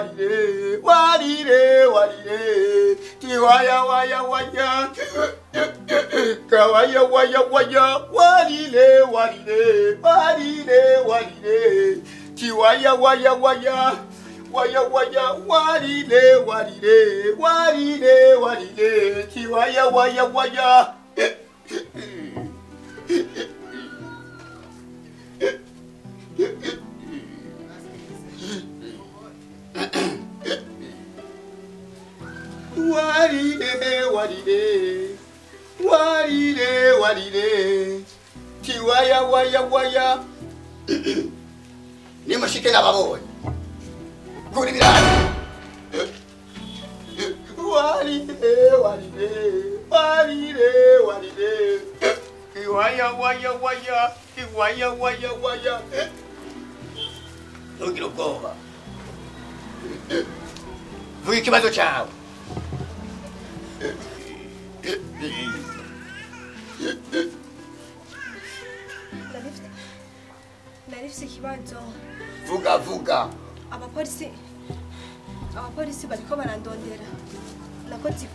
Warire warire warire tiwaya waya waya kawaya waya waya warire warire warire warire tiwaya waya waya waya waya warire warire warire warire tiwaya waya waya. Warire warire warire warire tiwaya waya waya. Nimushike nababonye kuri birani. Warire warire warire warire tiwaya waya waya tiwaya waya waya. Ntugire ubwoba, vuga ikibazo cyawe. Narifise ikibazo. Vuga vuga. Abapolisi bariko barandondera. Nakoze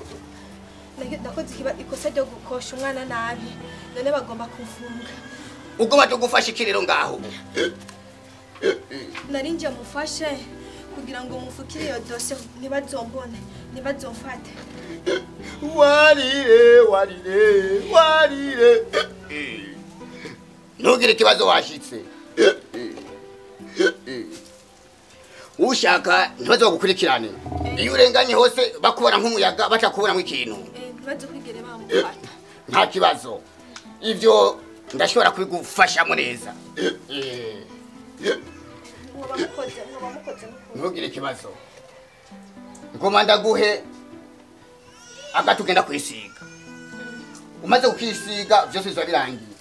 ikosa ryo gukosha umwana nabi, none bagomba kumfunga. Ugomba tugufasha iki rero ngaho? Narinje mufashe kugira ngo mufukire iyo dosiye ntibazombone, ntibazomfate. Warire warire warire. Ntugire ikibazo washitse. Ushaka ntibazogukurikirane. Iyo urenganye hose bakubona nk'umuyaga batakubonamo ikintu. Ntibazokwigere bamufata. Nta kibazo. Ivyo ndashobora kubigufashamo neza. Ntugire ikibazo. Ngoma ndaguhe agatugenda kwisiga. Umaze kukisiga byose bizoba birangiye.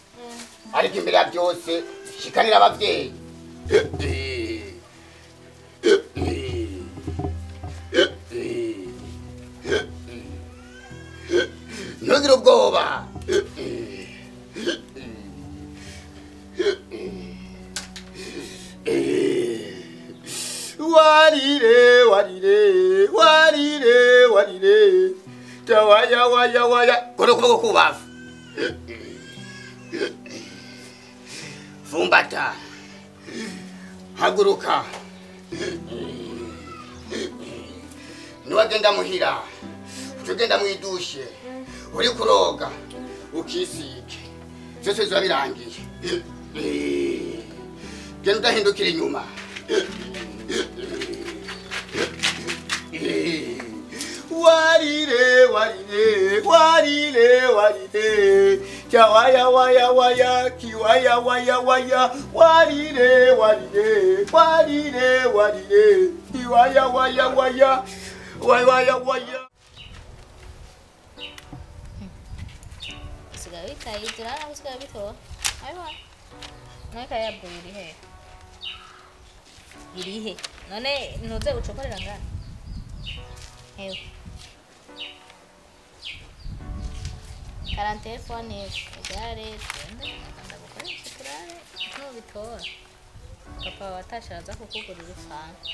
Ariko imbere ya byose shikanira abavyeyi. Ntugire ubwoba. Warire warire warire warire tawaya waya waya. Gora ukuboko kubafu. Fumbata. Haguruka. Niwagenda muhira, utugenda mwidushe, uri kuroga, ukisige. Byose bizoba birangiye. Genda udahindukira inyuma. Warire warire warire warire tawaya waya waya kiwaya waya waya warire warire warire warire kiwaya waya waya waya waya. Usigaye witaye usigaye bitora ayiwa none kayabwo iri he irihe none ntuze ucokorera ngana hewe karantefone igare twende ndagukoresha turare ntubitora papa watashe araza kukugurira ifanta.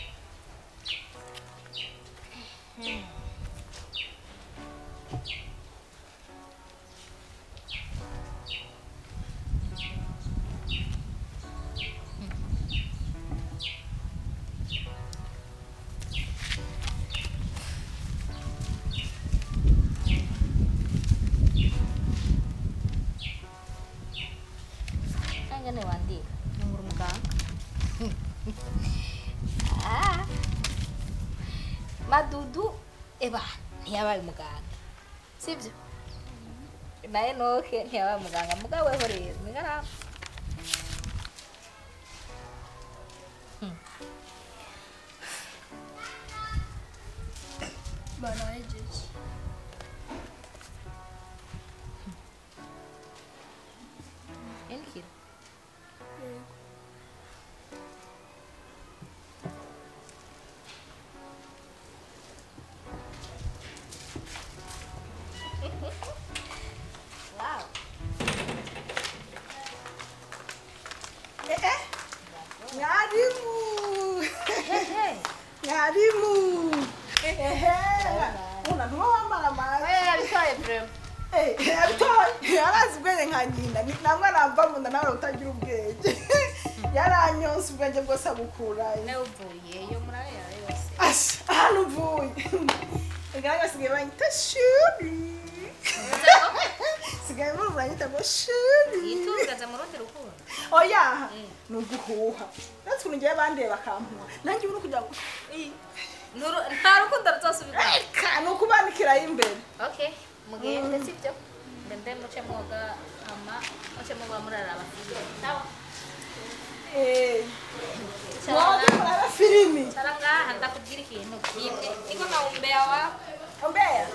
Ngene wandika ngura umuganga. Ah. Madudu eba ntiyabaye umuganga. Sibyo? Na Enoke ntiyabaye umuganga mugabo weho rero nigara. Banahejeje. Enkira. Wow. vraiment. Yabitoye arazi ubwenge nka nyina namwe aramva mu nda nawe utagira ubwenge yaranyonse ubwenge bwose abukurayo nawe uvuyeyo muri aya yose asha ahantu uvuye ngaranga sigaye banyita shuri sigaye banyita ngo shuri yitungaza mu rundi rukundo oya ni uguhuha natwe ukuntu ngewe bandeba bakampuha nanjye ubu ni ukugira ngo nta rukundo ruzosubira reka ni ukubanikirayo imbere okay mugende sibyo ngende muce mwoga ama muce mwoga muraraba filime sawa mwoga muraba filimi sara ngaha ndakubwira ikintu kimwe niko na umbea wako ombea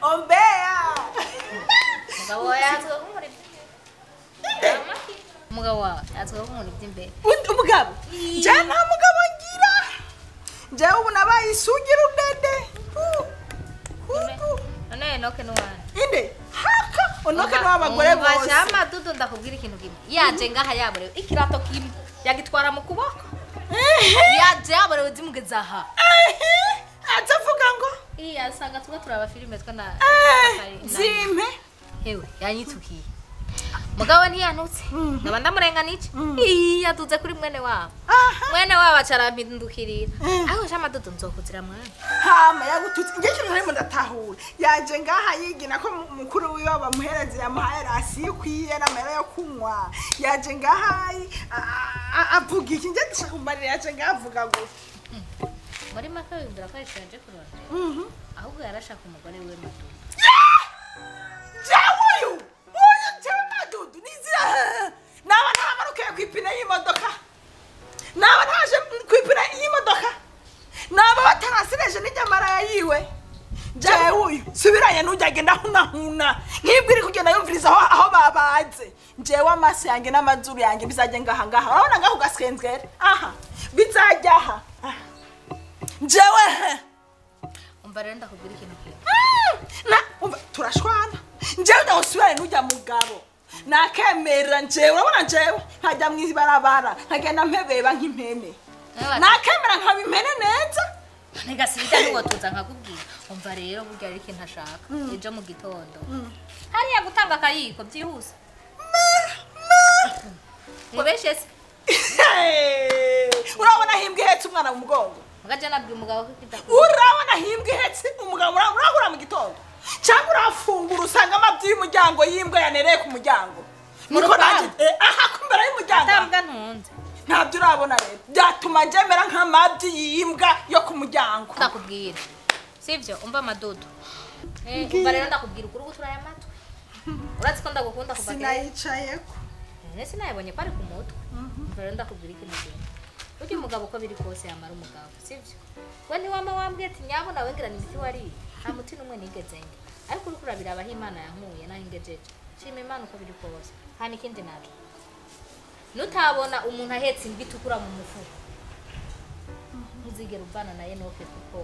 ombea mugabo wawe azwiho kunkora iby'imbere umugabo wawe azwiho kunkora iby'imbere umugabo njye nta mugabo ngira njyewe ubu nabaye isugira udede none Enoke nuwande inde haka Enoke n'abagore bose shama dudu ndakubwira ikintu kimwe yaje ngaha yaborewe ikirato kimwe yagitwara mu kuboko yaje yaborewe zimugeza aha atavuga ngo iya asanga tuba turaba filime twa na zimpe hewe yanyitukiye mugabo ntiyanutse nkaba ndamurengana iki iya duze kuri mwene wabo mwene wabo acarampindukirira aho shama dudu nzokuzira mwana hama yagututse ngiye kintu harimo ndatahura yaje ngaha yigina ko mukuru wiwe bamuhereze yamuhaye rasi ikwiye n'amahera yo kunywa yaje ngaha avuga iki ngiye ndashaka kumbarira yaje ngaha avuga ngo muri make wibwira ko yashaje kurondera ahubwo yarashaka umugore wiwe Madudu jewe uyu uyu jewe Madudu nizira naba ntamanukiye ku ipine y'imodoka naba ntaje ku ipine y'imodoka naba batarasireje n'inyamara yiwe jewe uyu subiranye n'ujya agenda hunahuna nk'ibwo iri kugenda yumviriza aho babaze jewe amaso yanjye n'amazuru yanjye bizajya ngaha ngaha urabona ngaho ugaswenzwera aha bizajya aha jewe umva rero ndakubwira ikintu kimwe na umva turashwana njyewe ndawusubirane n'ujya mugabo nakemera njyewe urabona njyewe nkajya mu ibarabara nkagenda mpebeba nk'impene nakemera nkaba impene neza ntigasibita n'uwo tuza nkakubwira umva rero burya ari ikintu ashaka ejo mu gitondo hariya gutanga akayiko byihuse ngo beshe se urabona himbwa ihetse umwana mu mugongo mugaje nabwiye umugabo ko kidakunda urabona himbwa ihetse umugabo urahura mu gitondo cyangwa urafungura usanga amabyi y'umuryango y'imbwa yanereye ku muryango niko nanjye aha kumbera y'umuryango atambwa ntunze ntabyo urabona rero byatuma njemera nk'amabyi y'imbwa yo ku muryango ndakubwira sivyo umva Madudu umva rero ndakubwira ukuri guturaya amatwi urazi ko ndagukunda kuva kera sinayicayeko none sinayibonye ko ari ku mutwe umva rero ndakubwira ikintu kimwe burya umugabo uko biri kose yamara umugabo sivyo we ntiwama wambwiye ati nyabona we ngira ni imiti wariye nta muti n'umwe nigeze ndya ariko uriko urabiraba aho Imana yankuye naho ingejeje shima Imana uko biri kose hama ikindi naco nutabona umuntu ahetse imvi itukura mu mufuko ntuzigera uvana na Enoke kuko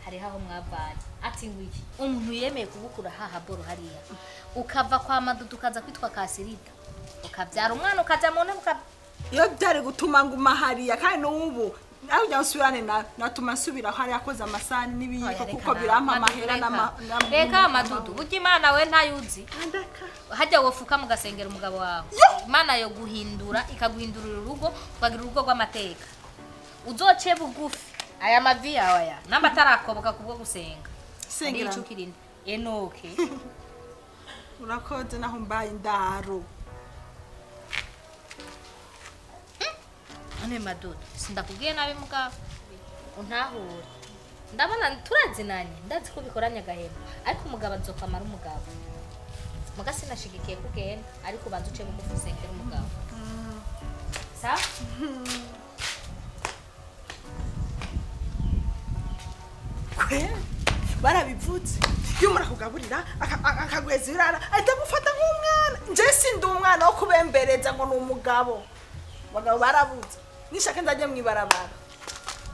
hariho aho mwavanye ati ngwiki umuntu yemeye kugukura haha boro hariya ukava kwa Madudu ukaza kwitwa Kasirita ukabyara umwana ukaja mu ntebe iyo byari gutuma nguma hariya kandi n'ubu nawe ujya usubirane natuma nsubira hariya akoze amasahani n'ibiyiko kuko birampa amahera reka Madudu burya Imana we ntayuzi hajya wofuka mugasengera umugabo wawe Imana yo guhindura ikaguhindurira urugo ukagira urugo rw'amateka uzoce bugufi aya mavi yawe aya namba atarakoboka kubwo gusenga sengera icukirinde Enoke urakoze naho mbaye indaro none Madudu sindakubwiye nabi mugabo untahure ndabona turazinanye ndazi ko bikoranye agahema ariko umugabo azokamara umugabo muga sinashigikiye kugenda ariko ubanza uce bugufi usengera umugabo sawa kwe barabivutse iyo umuntu akugaburira akaguheza ibirara ahita agufata nk'umwana nje sindi umwana wo kubembereza ngo ni umugabo abagabo barabuze nishaka nzajya mu ibarabara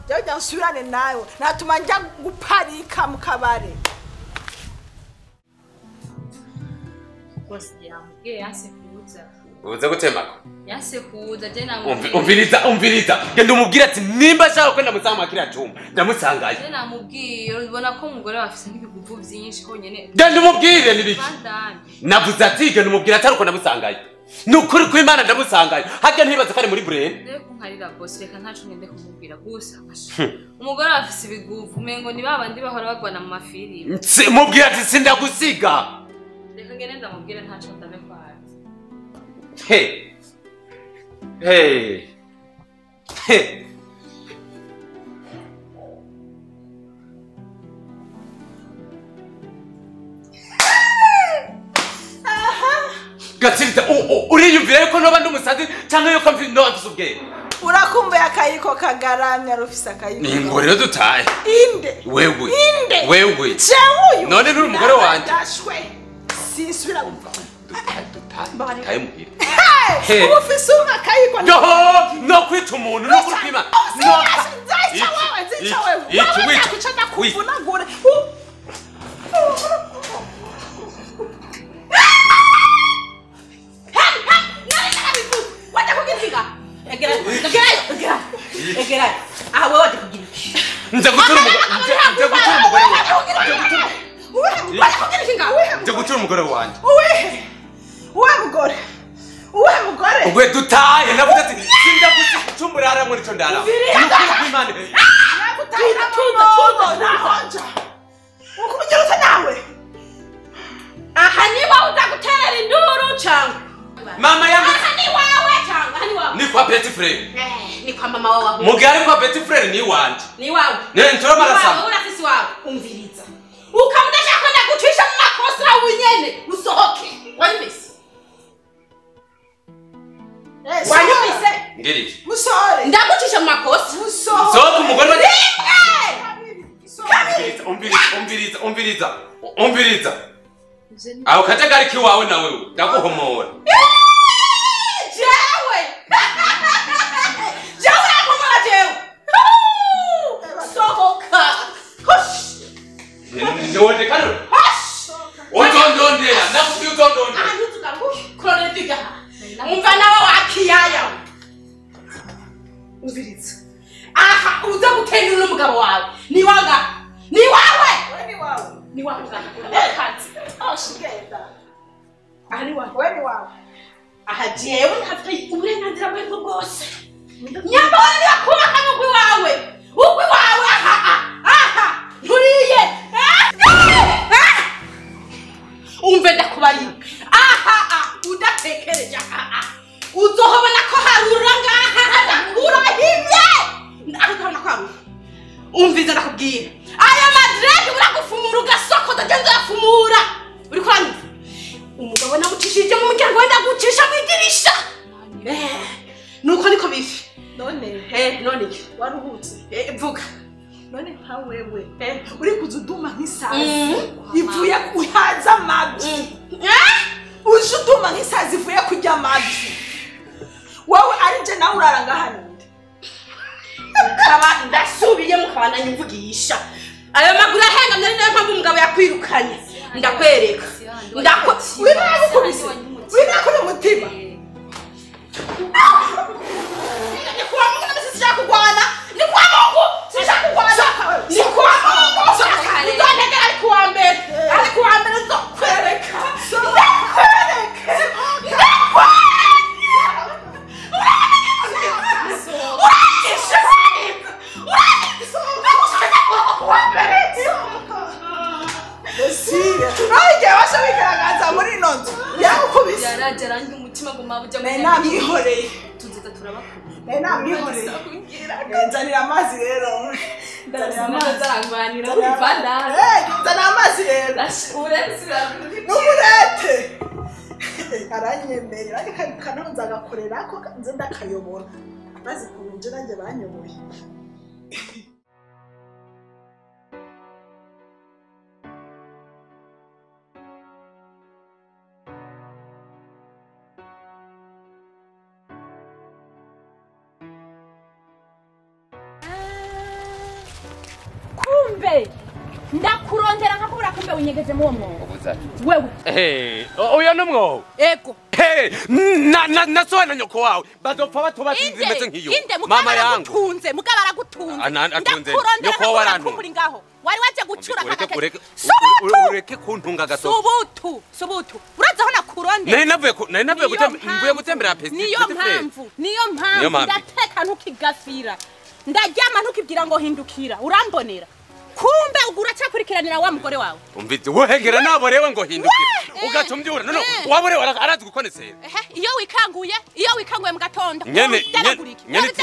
njya nsubirane nawe natuma njya guparika mu kabare rwose yamubwiye yanse kubuza. Uze gutemako. Yase kuza je namubwira. Umviriza. Genda umubwira ati nimba ashaka ko ndamusanga kiriya cumba. Ndamusangaye. Je namubwiye ubona ko umugore wafise nk'ibiguvu byinshi honyene. Genda umubwire nibiki. Navuze ati genda umubwira atari ko ndamusangaye. Nukuri ko Imana ndamusangaye. Hajya ntibaza kare muri brain. Ndeko nkarira boss reka ntacu ngende kumubwira gusa. Umugore wafise ibiguvu umengo ni babandi bahora bagwana mu mafilimi. Mubwira ati sindagusiga. Reka ngende ndamubwire ntacu ndabe kwawe. Hey. Hey. Hey. Gatsirita uriyumvira yuko noba ndi umusazi cyangwa yuko noba mfise ubwenge. Urakumbuye akayiko kagaramya rufise akayiko. Ni ngo rero dutaye. Inde. Wewe. Inde. Wewe. Jewe uyu. None nturi umugore wanje. Sinsubira gupfa. Dutaye muhira. Hey! Ufise akayiko. No kwita umuntu no kurupima. No. Nzica wewe, nzica wewe. Iki ndakuvunagure. Nza gutura umugore wanjye. Uwe mugore. Uwe mugore. Ubwe dutaye navuze ati sindagusiga icumba urara muri cyo ndara. Tuza. Ukugira ute nawe? Aha ni wawe uza induru cyangwa? Mama yangu. Aha ni wawe cyangwa? Aha ni wawe. Ni kwa petit frere. Ni kwa mama wawe. Mugari kwa petit frere ni wanje. Ni wawe. Ne ntora marasama. Ni wawe urafisi wawe. Umviriza. Ukamudashaka kwenda gucisha mu makosa wenyene usohoke. Wanyumvise? Wanyumvise? Ngiri. Musore. Ndagucisha mu makosa. Musore. Sohoka umugore wa. Umviriza. Umviriza. Aho kajagari kiwawe nawe ndaguhomora. Jewe. Jewe nakumara jewe. Sohoka. Hush. Ndote kano. Hush. Utondondera, ndakubwiye utondondera. Ah ntuzuka kurone diga. Umva nawe wakiyaya. Umviriza. Aha uza gutenda n'umugabo wawe. Ni wanga. Ni wawe. Ni wawe. Ni wawe. Oh, shigenda. Aha ni wawe. We ni wawe. Aha jewe ntafite uburenganzira bw'ubwo bwose. Nyamba wari kubaka n'ugwi wawe. Ugwi wawe aha aha. Nturiye. Umve ndakubariye. Aha udatekereje aha. Uzohobona ko harura ngaha urahimye. Aho utabona ko harura. Umviza ndakubwira. Aya madrede uragufumura ugasokota genza urafumura. Uri kwanyumva? Umugabo namucishije mu muryango wenda gucisha mu idirisha. Nuko niko bifi. None none waruhutse. Vuga. None nka wewe uri kuzuduma nk'isazi ivuye kuhaza amabyi. Uje uduma nk'isazi ivuye kurya amabyi. Wowe ari nje nawe urara ngahaninde. Ukaba ndasubiye mukabana nyumvugisha. Ayo maguru ahengamye ari nayo mpamvu umugabo yakwirukanye. Ndakwereka. Ndako winakubise. Winakuri umutima. Ni kwa Mungu na sisi kugwana. Ni kwa Mungu. Sisi kugwana. Ni kwa Mungu. Uzonegera ari kuwa mbere. Ari kuwa mbere nzokwereka. Ndakwereka. Muri ino nzu yarakubise. Yarajaranye umutima ngo mabuja mu namwihoreye. Tuzita turabakuru. Namwihoreye. Nzanira amazi rero. Nzanira amazi. Nzarangwanira urivanda. Nzanira amazi rero. N'umurete. Aranyemerera ariko kanonza agakorera ko nze ndakayobora. Maze kunje nanjye banyoboye. Kumbe Ndakurondera nkakubura kumbe winyegeje mu mwobo. Wewe. Eh, oya no mwobo. Ego. Hey, na na so na nyoko wawe. Bazopfa batobatsinze imeze nkiyo. Mama yangu. Mugabo aragutunze. Atunze. Nyoko warantu. Ngaho. Wari waje gucura kaka. Ureke kuntunga gato. Subutu, subutu. Uraza aho nakurondera. Nari navuye mvuye gutembera pesi. Niyo mpamvu. Niyo mpamvu ndateka ntukigafira. Ndaryama ntukibwira ngo hindukira. Urambonera. Kumbe ugura cyakurikiranira wa mugore wawe. Umvise wohengera naborewe ngo hindukira. Ugatumbyura. No no, waborewe arazi gukonesera. Ehe, iyo wikanguye mu gatondo. Nyene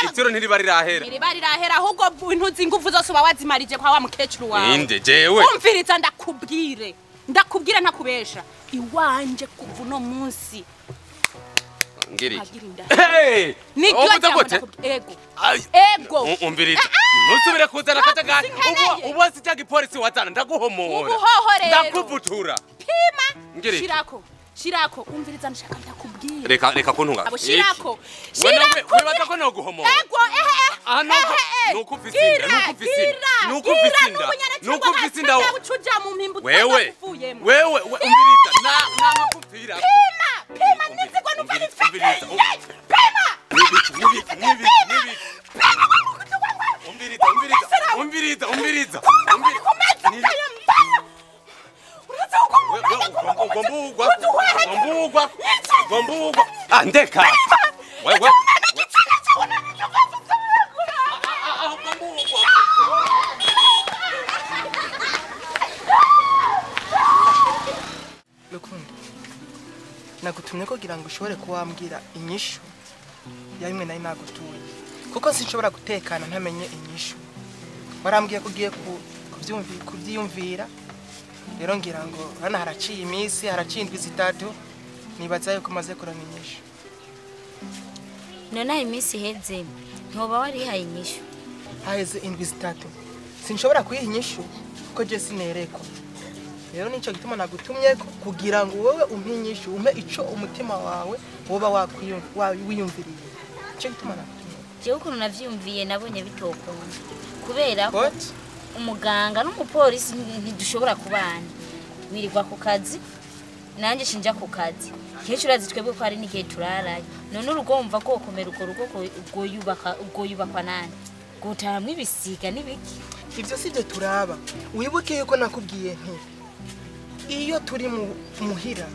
itiro ntiriba rirahera. Ntiriba rirahera ahubwo intuzi ingufu zose uba wazimarije kwa wa mukecuru wawe. Inde jewe. Umviriza ndakubwire. Ndakubwira ntakubesha. Iwanje kuva no munsi. Ngiri. Hey! Nigyo ego. Ego. Umviriza. Ntusubire kuzana akajagari. Ubu si gipolisi wazana ndaguhomora. Ndakuvutura. Pima. Shirako. Shirako. Umviriza nshaka ndakubwira. Reka kuntunga. Abo shirako. Shirako. Wibaza ko no guhomora. Ego ehe. Ah no. Nukufisinda. Nukufisinda. Nukufisinda. Ucuja mu mpimbu wewe. Wewe umviriza na nakupfira. Pima. Pima nizigwa numva nifete. Pima. Umviriza. Umviriza. Gombugwa. Ah ndeka. Wewe. Rukundo. Nagutumye kugira ngo ushobore kuwambwira inyishu ya bimwe nari nagutuye. Kuko sinshobora gutekana ntamenye inyishu. Warambwiye ko ugiye kubyiyumvira. Rero ngira ngo hano haraciye iminsi, haraciye indwi zitatu, nibaza yuko maze kuronka inyishu. None iminsi iheze ntoba warihaye inyishu? Haheze indwi zitatu. Sinshobora kuyiha inyishu kuko je sinerekwa. Rero nico gituma nagutumye kugira ngo wowe umpe inyishu, umpe ico umutima wawe woba wiyumviriye. Nico gituma nagutumye. Jewe ukuntu navyiyumviye nabonye bitokunda. Kubera ko umuganga n'umupolisi ntidushobora kubana. Wirirwa ku kazi nanjye shinja ku kazi. Kenshi urazi twebwe ko hari n'igihe turarayo. None urugo wumva ko komera urwo rugo rwoyubakwa nande? Gutahamwe ibisiga n'ibiki? Ivyo sivyo turaba. Wibuke yuko nakubwiye nti iyo turi mu muhira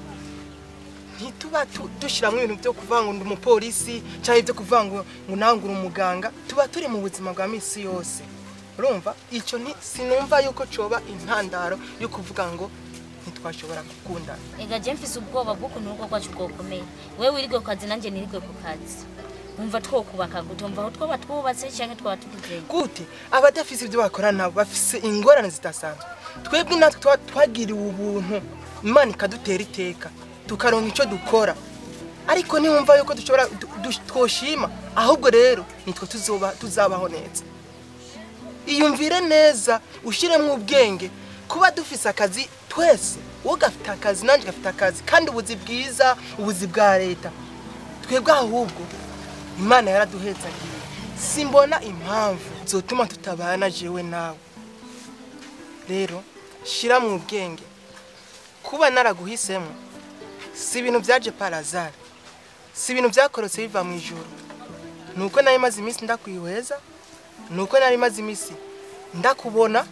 ntituba dushiramwe ibintu byo kuvanga ngo umupolisi cyangwa ibyo kuvanga ngo nangura umuganga, tuba turi mu buzima bwa misi yose. Urumva icyo nti sinumva yuko coba intandaro yo kuvuga ngo ntitwashobora gukundana. Ega je mfise ubwoba bw'ukuntu urugo rwacu rwokomeye. Wewe wirigwe ku kazi nanjye nirigwe ku kazi. Umva twokubaka gute? Umva aho twoba twubatse canke twaba tugize gute? Abadafise ibyo bakora nabo bafise ingorane zidasanzwe. Twebwe natwe twagiriwe ubuntu, Imana ikadutera iteka tukaronka ico dukora. Ariko ntiwumva yuko dushobora twoshima, ahubwo rero nitwe tuzabaho neza. Iyumvire neza, ushiremwo ubwenge. Kuba dufise akazi twese, wowe gafite akazi nanje gafite akazi, kandi ubuzi bwiza, ubuzi bwa leta. Twebwe ahubwo Imana yaraduhetsagiye. Simbona impamvu zotuma tutabana jewe nawe. Rero shira mu ubwenge. Kuba naraguhisemo si ibintu byaje parazara, si ibintu byakorotse biva mu ijuru. Nuko nari maze iminsi ndakwihweza, nuko nari maze iminsi ndakubona.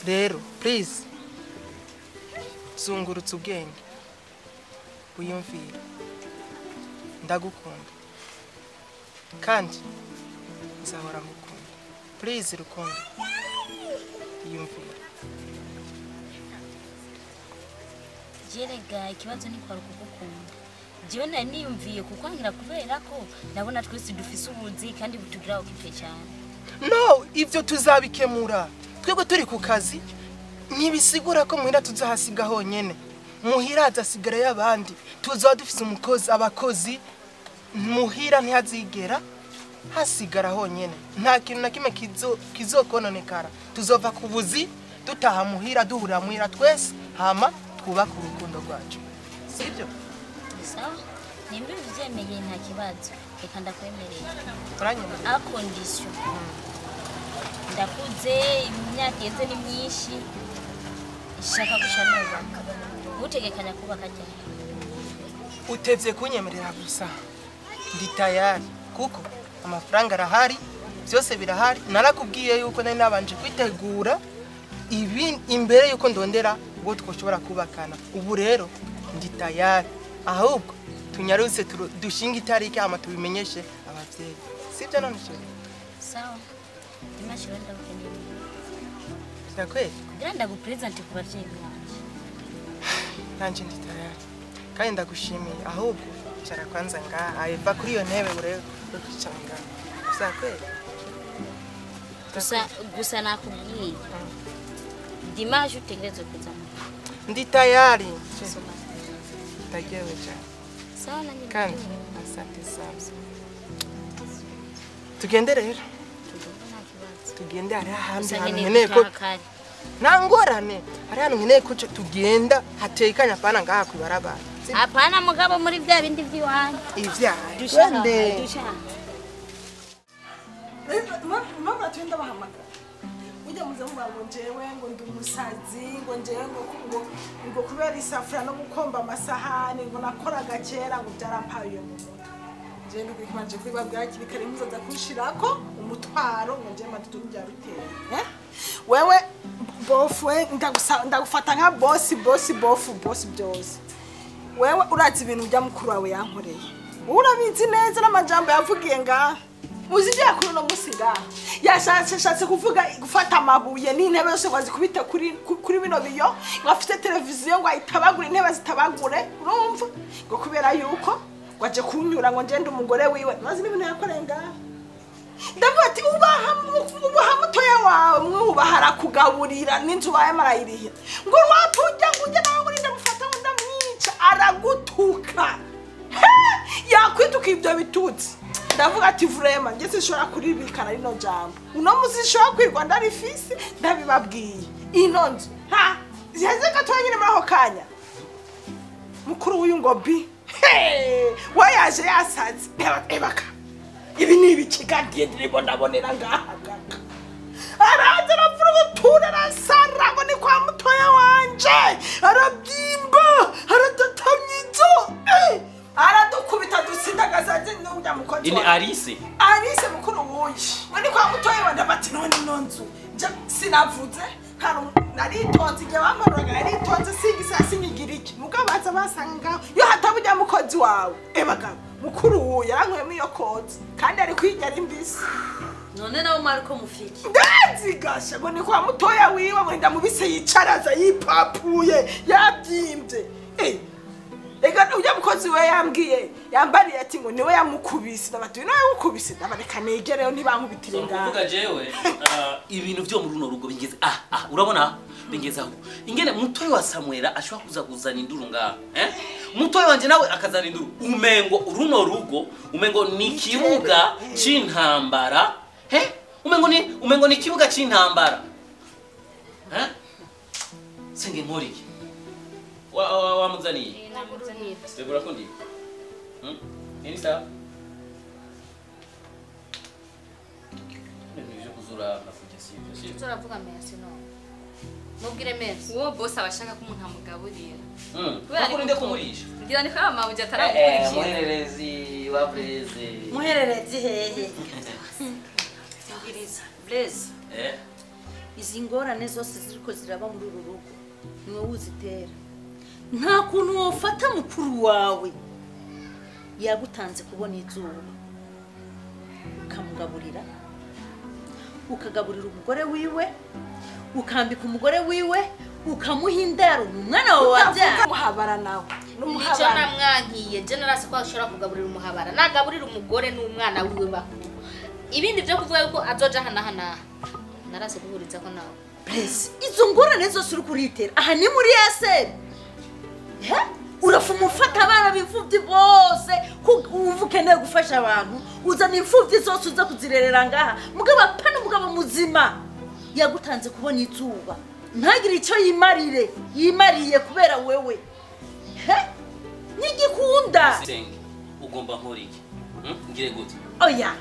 Rero please zungurutse ubwenge, wiyumvire. Ndagukunda kandi nzahora ngukunda. Please Rukundo, iyumvire. Jerega ikibazo ni kwa kugukunda. Jewe nari niyumviye kukwangira kubera ko ndabona twese dufise ubuzi kandi butugira okipe cyane. No, ivyo tuzabikemura. Twebwe turi ku kazi ntibisigura ko muhira tuzahasiga honyene. Muhira hazasigara y'abandi. Tuzaba dufise umukozi, abakozi. Muhira ntihazigera hasigara honyene. Nta kintu na kimwe kizokononekara. Tuzova ku buzi dutaha muhira, duhurira muhira twese, hama twubaka urukundo rwacu. Sibyo? Sawa. Nimba uvyemeye nta kibazo. Reka ndakwemerera. Uranyemerera? A condition. Ndakuze imyaka yeze ni myinshi. Shaka guca nubaka. Utegekanya kubaka cyane. Utevye kunyemerera gusa. Ndi tayari kuko amafaranga arahari, byose birahari. Narakubwiye yuko nari nabanje kwitegura ibi imbere yuko ndondera ubwo twoshobora kubakana. Ubu rero ndi tayari. Ahubwo tunyarutse dushinga itariki ama tubimenyeshe abavyeyi. Sibyo none chérie? Sawa. Dimanche rero ndagukeneye. Ndakweli? Kugira ndagupresent ku bavyeyi banje. Nanje ndi tayari. Kandi ndagushimiye ahubwo icara kwanza ngaha eva kuri iyo ntebe urebe kwicara ngaha. Sakweli? Gusa nakubwiye. Dimanche utegerezwa kuza. Ndi tayari. Ndagiye cyane. Sawa nanjye. Kandi asante sana. Tugende rero. Tugende hari ahandi hantu nkeneye ko nta ngorane hari ahantu nkeneye ko tugenda hatekanye apana ngaha kwibarabara. Apana mugabo muri bya bindi by'iwanyu. Ivyaha. Twende. Mama twenda bahamagara. Ujya muze muvuga ngo njewe ngo ndi umusazi ngo njewe ngo kubera isafuriya no gukomba amasahani ngo nakoraga kera ngo byarampaye mu mutwe. Njewe ndikubanje kubibabwira hakiri kare muzaza kunshirako umutwaro ngo njewe matutu byabiteye. Wewe bofu we ndagufata nka bosi bosi bofu bosi byose. Wewe urazi ibintu bya mukuru wawe yankoreye. Urabizi neza n'amajambo yavugiye ngaha. Uzi ibyo yakora uno munsi ngaha. Yashatse kuvuga gufata amabuye n'intebe yose ngo azikubite kuri bino biyo, ngo afite televiziyo ngo ayitabagure intebe zitabagure, urumva? Ngo kubera yuko ngo aje kunyura ngo ngende umugore wiwe. Maze n'ibintu yakoreye ngaha. Ndavuga ati ubaha mutoya wawe mwubaha arakugaburira n'inzu baye marayirihira. Ngo wapujya ngo ujye nawe urinde mufata ngo ndamwica aragutuka. Yakwituka ibyo bitutsi. Ndavuga ati vrema nge sinshobora kuribikana rino jambo. Uno musi nshobora kwirwa ndarifise ndabibabwiye. Ino nzu ha ziheze gatoya nyine muri ako kanya. Mukuru w'uyu ngo bi wayaje yasaze ebaka. Ibi ni ibiki ndimo ndabonera ngaha kaka. Araza arapfura ubutura arasara ngo ni kwa mutoya wanje. Arabyimba aratatamye inzu. Aradukubita dusindagaza n'ujya mukozi. Ini Alice. Alice mukuru wuye. Ngo ni kwa mutoya wanje bati none ino nzu. Sinavuze naritonze igihe bamparuraga naritonze singisa sinyigira iki. Mugabo baza basanga ngaho iyo hatabujya mukozi wawe. Bagabo mukuru wuye yarankuyemo iyo kozi kandi ari kwiga ari mbisi. None nawe mwariko mufiki. Ndazigasha ngo ni kwa mutoya wiwe ngo ndamubise yicaraza yipapuye yabyimbye. Ega ujya mukozi we yambwiye yambariye ati ngo niwe yamukubise ndabati niwe yamukubise ndabareka negereyo ntibankubitire ngaho. Kuvuga jewe ibintu byo muri runo rugo bingeze urabona bingeze aho ingene mutoyi wa Samuela ashobora kuza kuzana induru ngaho mutoyi wanje nawe akazana induru umengo runo rugo umengo ni kibuga c'intambara umengo ni kibuga c'intambara senge nkoriki wa muzaniye Tegura kundi. Nini sawa? Nibyo kuzura nafuja sivyo. Turavuga merci no. Mubwire merci. Uwo boss abashaka ko umuntu amugaburira. Kubera nde kumurisha. Ngira ni kwa mama uje ataragukurikira. Muhererezi wa Blaise. Muhererezi hehe. Singiriza Blaise. Izi ngorane zose ziriko ziraba muri uru rugo. Niwe uzitera. Nta kuntu wofata mukuru wawe yagutanze kubona izuba ukamugaburira ukagaburira umugore wiwe ukambika umugore wiwe ukamuha indaro umwana wawe wabyara umuhabara nawe n'umuhabara namwankiye je narasi ko ashobora kugaburira umuhabara nagaburira umugore n'umwana wiwe bakuru ibindi byo kuvuga yuko azoja hana narasi guhuriza ko nawe Please izo ngorane zose uri kuritera aha ni muri yaseri. Urafuma ufata abana b'imfuvyi bose uva ukeneye gufasha abantu uzana imfuvyi zose uza kuzirerera ngaha mugabo apana umugabo muzima yagutanze kubona izuba ntagire icyo yimarire yimariye kubera wewe nigikunda ugomba nkora iki ngire gute oya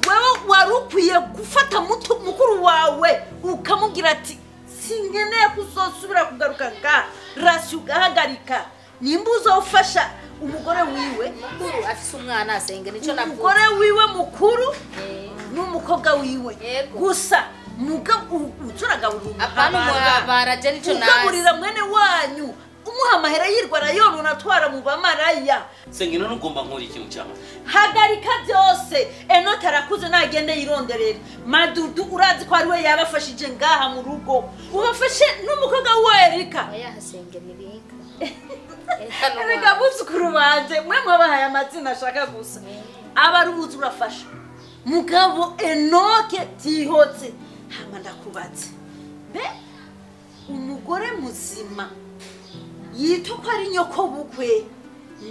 wewe wari ukwiye gufata mukuru wawe ukamubwira ati Sinkeneye kuzosubira kugaruka nga rasi ugahagarika. Nimba uzofasha umugore wiwe mukuru afise umwana asenge nico navuze. Umugore wiwe mukuru n'umukobwa wiwe. Gusa mugabo uturagaburira apana umwabara je nico nazi. Ugaburira mwene wanyu umuha amahera yirwa arayonona atwara mu bamaraya. Senge none ugomba nkora ikintu cyama. Hagarika byose. Enoke arakuze nagende yironderera. Madudu urazi ko ari we yabafashije ngaha mu rugo. Ubafashe n'umukobwa wa Erika. Oya hasenge nibinka. Erega buzukuru banje mwe mwabahaye amazina ashaka gusa. Abarubuzi urafasha. Mugabo Enoke tihotse. Hama ndakubatse. Be umugore muzima yitwa ko ari nyoko bukwe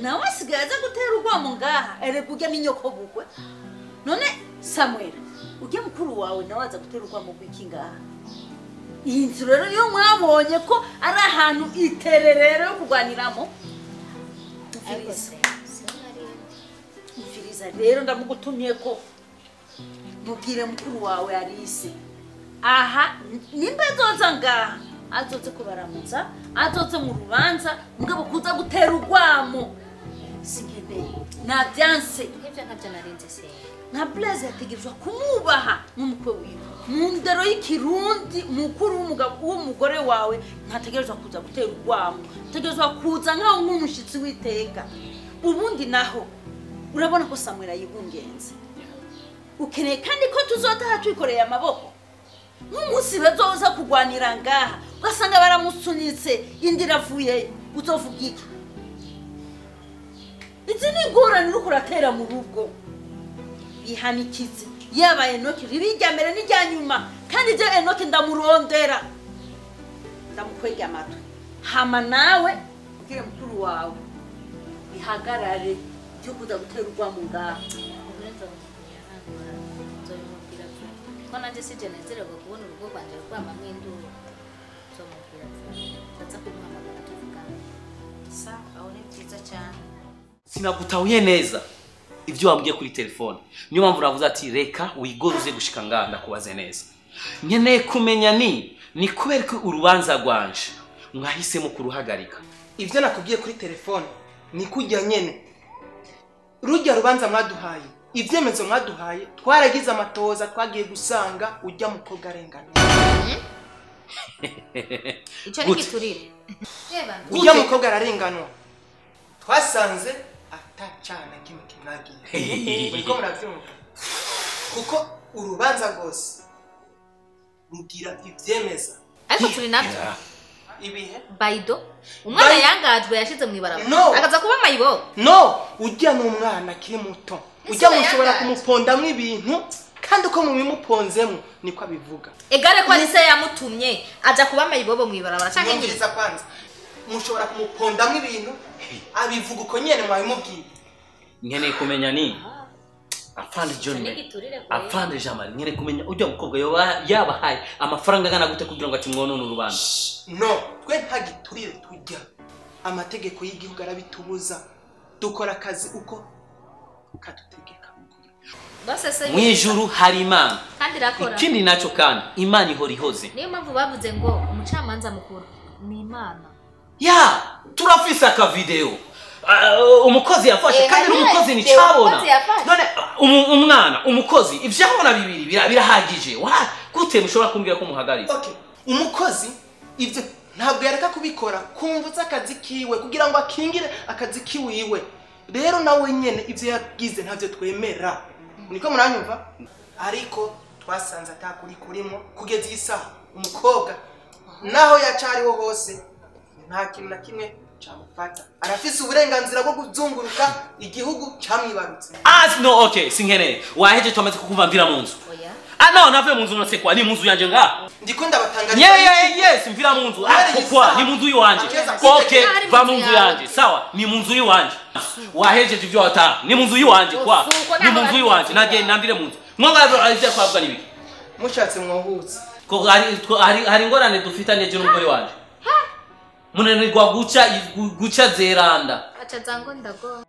nawe asigaye aza gutera urwamo ngaha. Erega urya ni nyoko bukwe. None Samuel urya mukuru wawe nawe aza gutera urwamo gwiki ngaha. Iyi nzu rero iyo mwabonye ko ari ahantu itererero yo kurwaniramo. Mfiriza rero ndamugutumye ko mubwire mukuru wawe Alice. Aha nimba azoza ngaha azoze kubaramutsa azoze mu rubanza mugabo kuza gutera urwamo sinkeneye nabyanse. Ibyo ntabyo narinze se. Nka Blaise yategerezwa kumubaha nk'umukwe wiwe mu ndero y'ikirundi mukuru w'umugabo w'umugore wawe ntategerezwa kuza gutera urwamo, ategerezwa kuza nkaho nk'umushitsi w'iteka. Ubundi naho urabona ko Samuel ayibungenze. Ukeneye kandi ko tuzotaha twikoreye amaboko. Nk'umunsi bazoza kugwanira ngaha ugasanga baramusunitse indi iravuye uzovuga iki? Izi ni ingorane uriko uratera mu rugo. Bihanikize yaba Enoke ribijya mbere n'ijya nyuma kandi je Enoke ndamurondera ndamukwega amatwi. Hama nawe ubwire mukuru wawe bihagarare byo kuza gutera urwamo ngaha. Ko nanje sije nezererwa kubona urugo rwanje rwamamwe induru. Nzomubwira ndaza kumuhamagara tuvugane. Sa aho ni byiza cyane. Sinagutahuye neza ibyo wambwiye kuri telefone. Niyo mpamvu navuze ati reka wigoruze gushika ngaha ndakubaze neza. Nkeneye kumenya ni kubera ko urubanza rwanje mwahisemo kuruhagarika. Ibyo nakubwiye kuri telefone ni kujya nyene. Rujya rubanza mwaduhaye ibyemezo mwaduhaye twaragize amatoza twagiye gusanga ujya mukobwa arengana. Icyo ni giturire. Ujya mukobwa ararenganwa. Twasanze atacana kimwe kimwagiye. Uriko muravyumva. Kuko urubanza rwose rugira ivyemeza. Ariko turi navyo. Ibihe? Baido umwana yangajwe yashize mu ibarabara. Akaza kuba mayibo. No, ujya n'umwana akiri muto. Ujya mushobora kumupondamwo ibintu kandi uko mubimuponzemo niko abivuga. Egare ko ari se yamutumye aja kuba mayibobo mu ibarabara canke ngiriza kwanza. Mushobora kumupondamwo ibintu abivuga uko nyene mwabimubwiye. Nkeneye kumenya ni Afande John, Afande Jamal, nkeneye kumenya ujya mukobwa yabahaye amafaranga angana gute kugira ngo atimwonone urubanza. No, twe nta giturire tujya. Amategeko y'igihugu arabitubuza. Dukora akazi uko kadutegeka. Mwijuru hari Imana. Kandi irakora. Ikindi naco kandi Imana ihora ihoze. Niyo mpamvu bavuze ngo umucamanza mukuru ni Imana. Ya, turafise aka video. Umukozi yafashe kandi n'umukozi ni cabona. None umwana umukozi ivyabona bibiri birahagije. Wa gute mushobora kumbwira ko muhagaritse? Okay. Umukozi ivyo ntabwo yareka kubikora kumvutsa akazi kiwe kugira ngo akingire akazi kiwiwe. Rero nawe nyene ivyo yagize ntavyo twemera. Niko muranyumva? Ariko twasanze atakuri kurimo kugeza isaha umukobwa naho yacariho hose nta kintu na kimwe camufata. Arafise uburenganzira bwo kuzunguruka igihugu camwibarutse. Ah no, okay, sinkeneye. Waheje twamaze kukumva mvira mu nzu. Oya. Ah no, navuye mu nzu nasekwa ni mu nzu yanje nga. Ndiko ndabatangarira. Yeah, yes, mvira mu nzu. Ah kwa ni mu nzu yiwanje. Okay, va mu nzu yanje. Sawa, ni mu nzu yiwanje. Wahejeje ivyo wata. Ni mu nzu yiwanje kwa. Ni mu nzu yiwanje. Nagenda nambire mu nzu. Mwanga ivyo kwabwa nibiki. Mushatse mwohutse. Ko hari ingorane dufitanye je n'umugore wanje. Munanirwa guca zeranda. Acha zango ndago.